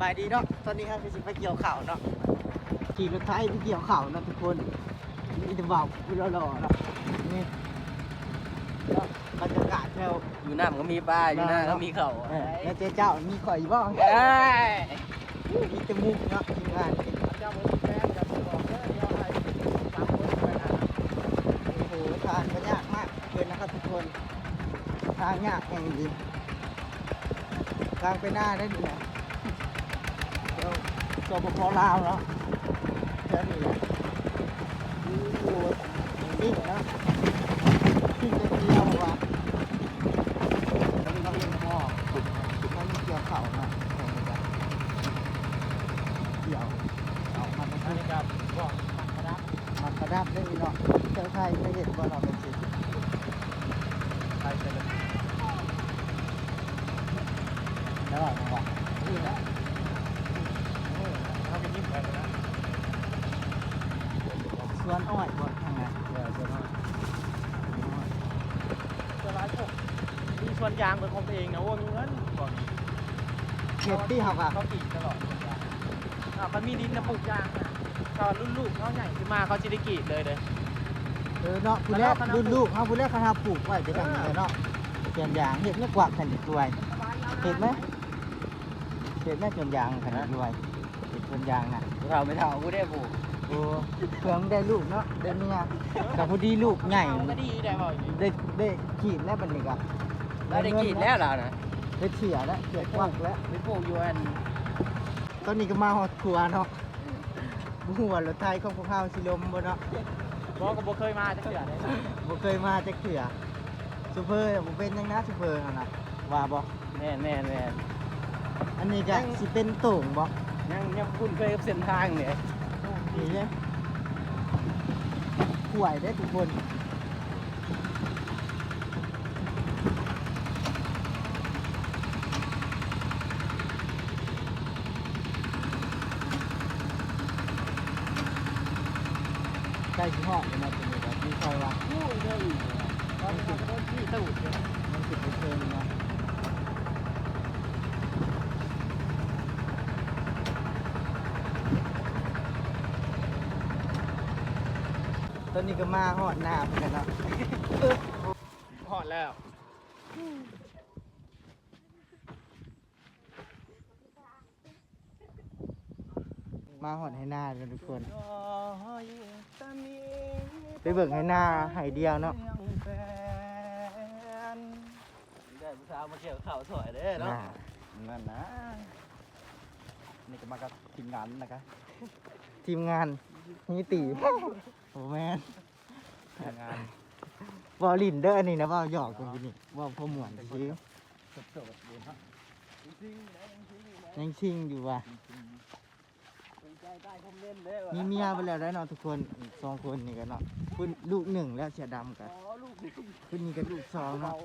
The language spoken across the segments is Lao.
ບາຍດີເນາະ ຕອນນີ້ເຮົາກໍຊິໄປກ່ຽວເຂົ້າເນາະ ຂີ່ລົດໄຖໄປກ່ຽວເຂົ້າເນາະທຸກຄົນ ມີແຕ່ບ່າວຜູ້ຫຼໍ່ໆເນາະ ນີ້ເນາະ ບັນຍາກາດແຖວ ຢູ່ນ້ຳກໍມີປາ ຢູ່ນາກໍມີເຂົ້າ ເອີ ແລ້ວເຈົ້າມີຂ້ອຍຢູ່ບໍ່? ເອີຍ ມີແຕ່ມຸກເນາະ ທີມງານນີ້ ເຈົ້າບໍ່ມີແຟນກໍບອກເດີ ດຽວໃຫ້ສາມຄົນໄປນະ ໂອ້ໂຫ ທາງກໍຍາກມາກເກີນນະຄັບທຸກຄົນ ທາງຍາກແຮງອີ່ຫຼີ ທາງໄປນາໄດ້ນີ້ນະ ແຖວ ສປປ ລາວເນາະ ແຖວນີ້ ໂອ້ໂຫ ນີ້ເນາະ ນີ້ກໍເດີວວ່າ ມັນກ່ຽວເຂົ້າເນາະ ກ່ຽວເຂົ້າ ເອົາມາ ອັນນີ້ກໍພວກໝາກປະດັບ ໝາກປະດັບເດ້ພີ່ນ້ອງ ແຖວໄທເຄີຍເຫັນບໍ່ເນາະ ແບບນີ້ ໄທເຄີຍເຫັນ ແລ້ວວ່າ ນີ້ແຫຼະ ເຮົາກໍຍິ້ມໄປແລ້ວນະ ສວນອ້ອຍບໍ່ທາງນັ້ນ ເອີ ສວນອ້ອຍ ສວນອ້ອຍ ສ່ວນຫຼາຍພວກມີສວນຢາງເປັນຂອງຕົວເອງນະ ໂອ້ຍ ມີເງິນ ພວກນີ້ ເຂດທີ່ເຮົາກໍ ເຂົາກຣີດຕະຫຼອດ ອ່າ ຄັນມີດິນນະປູກຢາງນະ ຖ້າວ່າລຸ້ນລູກເຮົາໃຫຍ່ຂຶ້ນມາ ເຂົາຊິໄດ້ກຣີດເລີຍເດ້ ເອີເນາະ ຜູ້ແລກລຸ້ນລູກເຮົາ ຜູ້ແລກຄັນເຮົາປູກໄວ້ໄປທາງນີ້ແຫຼະເນາະ ສວນຢາງ ເຮັດແມ່ກວາກຫັ້ນດີກວ່າ ເຮັດແມ່ ເຮັດແມ່ສວນຢາງຫັ້ນດີກວ່າ ເຮັດສວນຢາງນະ ຜູ້ເຖົ້າແມ່ເຖົ້າຜູ້ໃດຜູ້ ໂອ້ ເພື່ອມັນໄດ້ລູກເນາະ ໄດ້ເມຍ ກໍພໍດີລູກໃຫຍ່ ເຮົາກໍດີໄດ້ເວົ້າຢູ່ ໄດ້ ໄດ້ຂີດແລ້ວບັດນີ້ກໍ ລາວໄດ້ກຣີດແລ້ວລາວນະ ໄດ້ເສຍແລ້ວ ເສຍກວັກແລ້ວ ໄປປູກຢູ່ອັນ ຕອນນີ້ກໍມາຮອດຂົວເນາະ ບໍ່ຮູ້ວ່າລົດໄຖຂອງພວກເຮົາຊິລົ້ມບໍ່ເນາະ ບໍ່ ກໍບໍ່ເຄີຍມາຈັກເທື່ອເດ້ ບໍ່ເຄີຍມາຈັກເທື່ອ ໂຊເຟີບໍ່ເປັນຫຍັງນະ ໂຊເຟີຫັ້ນນະ ວ່າບໍ່? ແມ່ນໆໆ ອັນນີ້ກໍ ຍັງ ຊິເປັນໂຕ່ງບໍ່? ຍັງ ຍັງບໍ່ຄຸ້ນເຄີຍກັບເສັ້ນທາງເດ້ ນີ້ເດ້ ຫ້ວຍເດ້ທຸກຄົນ ໃກ້ຊິຮອດແລ້ວເນາະ ຕົວນີ້ກໍມີໄຟວ່າ ໂອ້ຍ ເດີອີກ ມັນຊິ ມັນຊິໄປເທິງເນາະ ຕອນນີ້ກໍມາຮອດໜ້າເພິ່ນແລ້ວເນາະ ຮອດແລ້ວ ມາຮອດໄຮ່ນາແລ້ວທຸກຄົນ ໄປເບິ່ງໄຮ່ນາໄຮ່ດຽວເນາະ ໄດ້ຜູ້ສາວມາກ່ຽວເຂົ້າຊ່ອຍເດ້ເນາະ ນັ້ນນະ ນີ້ກໍມາກັບທີມງານນະກະ ທີມງານມີຕີ ບໍ່ແມ່ນ ທີມງານ ເວົ້າຫຼິ້ນເດີ ອັນນີ້ນະ ເວົ້າຫຍອກກັນຢູ່ນີ້ ເວົ້າພໍມ່ວນຊື່ໆ ໂສດໆຢູ່ເນາະ ຍັງຊິງຢູ່ວ່າ ມີເມຍໄປແລ້ວໄດ໋ເນາະທຸກຄົນ ສອງຄົນນີ້ກໍເນາະ ເພິ່ນລູກໜຶ່ງແລ້ວ ເສຍດຳກໍ ເພິ່ນນີ້ກໍລູກສອງເນາະ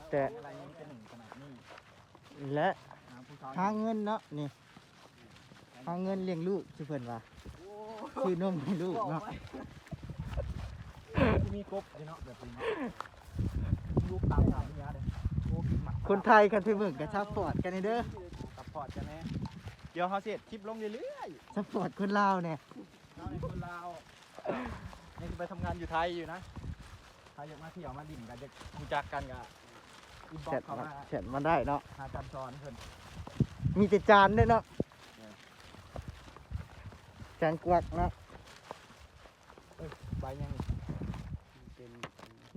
ແຕ່ ແລະ ຫາເງິນເນາະ ນີ້ ຫາເງິນລ້ຽງລູກ ຄືເພິ່ນວ່າ ຊື້ນົມໃຫ້ລູກເນາະ ມີກົບຢູ່ເນາະ ແບບນີ້ເນາະ ລູກຕາມຫາເມຍເດ້ ໂອ້ ກິນໝາກ ຄົນໄທຄັນໄປເບິ່ງກໍຊັບພອດກັນແດ່ເດີ ຊັບພອດກັນແດ່ ດຽວເຮົາຊິເຮັດຄລິບລົງເລື້ອຍໆ ຊັບພອດຄົນລາວແດ່ ເຮົາເປັນຄົນລາວ ຍັງຊິໄປທຳງານຢູ່ໄທຢູ່ນະ ຖ້າຢາກມາທ່ຽວມາຫຼິ້ນກໍຢາກຮູ້ຈັກກັນກໍອິນບັອກເຂົ້າມາ ແຊັດມາໄດ້ເນາະ ຫາຈານສອນເພິ່ນ ມີແຕ່ຈານເດ້ເນາະ ເອີ ຈານກວັກເນາະ ເອີ ໃບຫຍັງ ເປັນ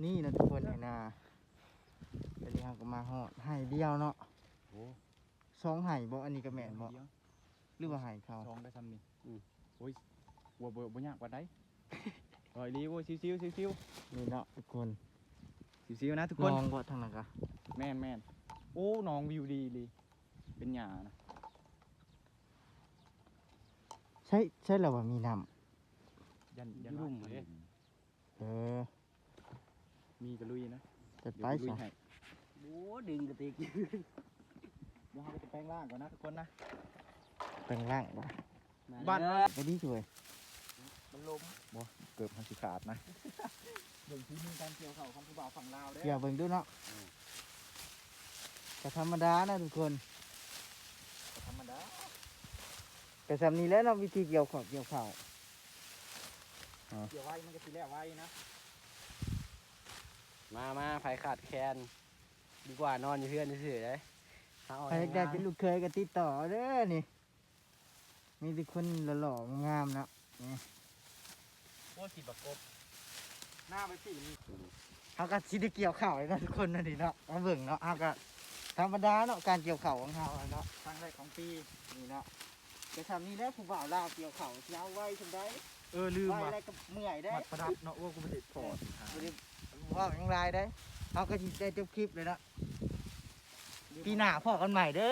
ນີ້ນະທຸກຄົນ ໄຮ່ນາ ຕອນນີ້ເຮົາກໍມາຮອດໄຮ່ດຽວເນາະ ໂອ້ ສອງໄຮ່ບໍ່ ອັນນີ້ກໍແມ່ນບໍ່ ດຽວ ຫຼືວ່າໄຮ່ເຂົາ ສອງໄດ້ຊ່ຳນີ້ ອືມ ໂອ້ຍ ບໍ່ ບໍ່ ບໍ່ຍາກປານໃດ ເອີ ອີ່ຫຼີ ໂອ້ຍ ຊິວໆ ຊິວໆ ນີ້ເນາະທຸກຄົນ ຊິວໆ ນະທຸກຄົນ ນ້ອງບໍ່ທາງນັ້ນກະ ແມ່ນໆ ໂອ້ ນ້ອງວິວດີອີ່ຫຼີ ເປັນຫຍ້ານະ ໃຊ້ ໃຊ້ແລ້ວວ່າມີນ້ຳ ຢ້ານ ຢ້ານ ເອີ ມີກະລຸຍນະ ຈັດໄປຊະ ໂອ້ ດຶງກະຕິກ ດຽວເຮົາກໍຈະແປງຮ່າງກ່ອນນະທຸກຄົນນະ ແປງຮ່າງບໍ່ ບັດ ໄປດີຊ່ວຍ ມັນລົມ ບໍ່ ເກີບເຮົາຊິຂາດນະ ເບິ່ງຝີມືການກ່ຽວເຂົ້າຂອງຜູ້ບ່າວຝັ່ງລາວເດ້ ກ່ຽວເບິ່ງດູເນາະ ອືມ ກໍທຳມະດານະທຸກຄົນ ກໍຊ່ຳນີ້ແຫຼະເນາະ ວິທີກ່ຽວຂອງກ່ຽວເຂົ້າ. ກ່ຽວໄວມັນກໍຊິແລ້ວໄວນະ. ມາມາໃຜຂາດແຄນ ດີກວ່ານອນຢູ່ເຮືອນຊື່ໆເດ້. ໃຜຢາກໄດ້ເປັນລູກເຂີຍກໍຕິດຕໍ່ເດີນີ້. ມີແຕ່ຄົນຫຼໍ່ໆງາມໆເນາະນີ້. ໂອ້ ຂີ້ບັກກົບ ໜ້າໄປປີນີ້. ເຮົາກໍຊິໄດ້ກ່ຽວເຂົ້າແລ້ວເນາະທຸກຄົນ. ນີ້ເນາະ ມາເບິ່ງເນາະ ເຮົາກໍທຳມະດາເນາະ ການກ່ຽວເຂົ້າຂອງເຮົາເນາະ ຄັ້ງແລກຂອງປີນີ້ເນາະ. ແຕ່ຊ່ຳນີ້ແຫຼະ ຜູ້ບ່າວລາວກ່ຽວເຂົ້າຊິເອົາໄວສ່ຳໃດ. ເອີ ລືມວ່າ ໄວແລ້ວກໍເມື່ອຍເດ້ ມັດປະດັບເນາະ. ໂອ້ ກູບໍ່ໄດ້ຖອດ ບໍ່ໄດ້ເວົ້າຫຍັງຫຼາຍເດ້. ເຮົາກໍຊິໄດ້ຈົບຄລິບເລີຍເນາະ. ປີໜ້າພໍ້ກັນໃໝ່ເດີ.